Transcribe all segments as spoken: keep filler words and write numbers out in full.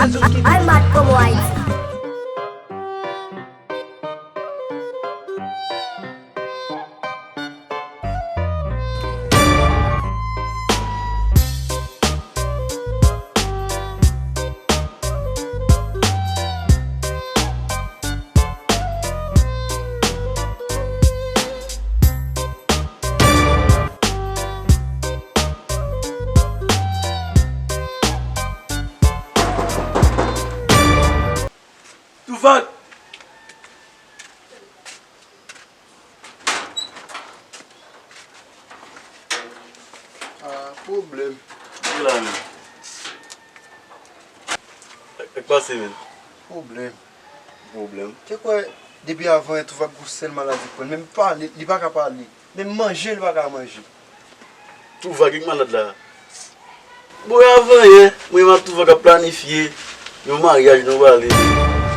I'm mad promo Haiti. Toufak! Ah, pwoblèm. Ki la menm? Sa k pase menm? Pwoblèm. Pwoblèm? Te kwè depi avan yè Toufak gon sèl maladi k pran l. Menm pale, li pa ka pale. Menm manje, li pa ka manje. Toufak ki malad la? Bon, avan yè, mwen menm ak Toufak ap planifye yon maryaj nou prale.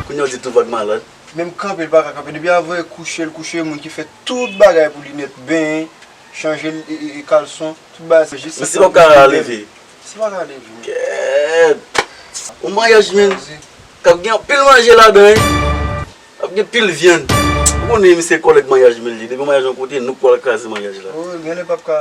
Kounye a w di Toufak malad? Menm kanpe, li pa ka kanpe. Depi avan yè kouche, l kouche, moun ki fè tout bagay pou li nèt, benyen, chanje l, e, e, e kalson, tout bagay, se jis. Mesye pa ka leve. Mesye pa ka leve. Kèt! Yon maryaj, menm, k ap gen anpil manje ladan, wi. Ap gen pil vyann. Ou konnen misye kòlèg maryaj men li. Depi maryaj yon kote, nou k pral kraze maryaj la. Oh, genlè p ap ka.